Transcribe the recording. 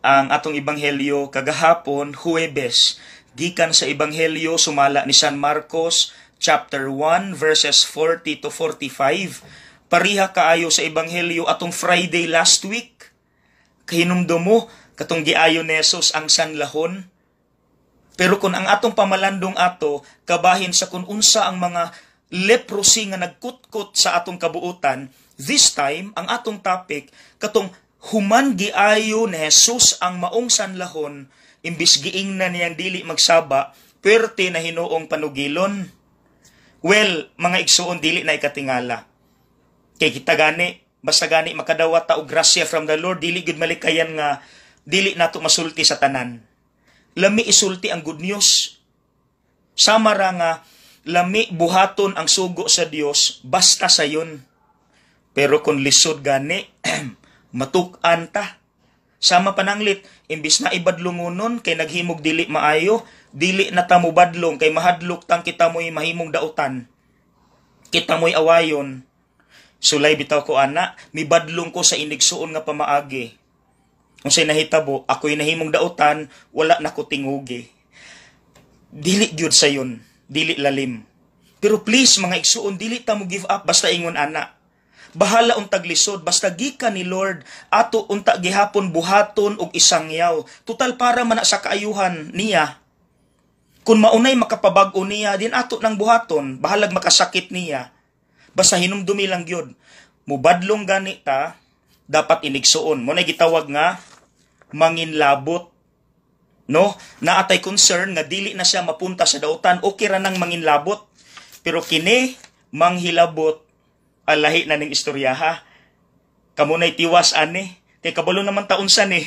Ang atong ebanghelyo kagahapon, Huwebes, gikan sa Ebanghelyo sumala ni San Marcos chapter 1 verses 40 to 45. Pariha kaayo sa ebanghelyo atong Friday last week. Kahinumdum mo katong giayo ni Jesus ang sanlahon. Pero kung ang atong pamalandong ato kabahin sa kung unsa ang mga leprosy nga nagkutkot sa atong kabuutan, this time ang atong topic katong human giayo ni Jesus ang maong sanlahon, imbis giingnan niyang dili magsaba, puwerte na hinuong panugilon. Well, mga igsuon, dili na ikatingala. Kay kita gani, basta gani makadawat ta og grasya from the Lord, dili gud malikayan nga dili nato masulti sa tanan. Lami isulti ang good news. Sama ra nga lami buhaton ang sugo sa Dios basta sayon. Pero kung lisod gani, matuk-an ta. Sama pananglit, imbis na ibadlungonon kay naghimog dili maayo, dili na ta mobadlong kay mahadlok tang kita mo'y mahimong dautan. Kita mo'y awayon. Sulay bitaw ko ana, mibadlong ko sa inigsuon nga pamaagi. Unsay nahitabo, ako'y nahimong dautan, wala na ko tingugi. Dili gyud sayon, dili lalim. Pero please, mga igsuon, dili ta mo give up basta ingon ana. Bahala untag lisod, basta gikan ni Lord, ato unta gihapon buhaton og isangyaw. Total para man na sa kaayuhan niya. Kung maunay makapabag-o niya, din ato nang buhaton, bahalag makasakit niya. Basta hinumdumi lang gyud. Mubadlong gani ta, dapat inigsuon. Mo na gitawag nga manginlabot. No? Naatay concern nga dili na siya mapunta sa dautan, okay ra nang manginlabot. Pero kini manghilabot, alahi na ning istorya ha. Kamo na'y tiwas ani, kay kabalo naman taon sa ni.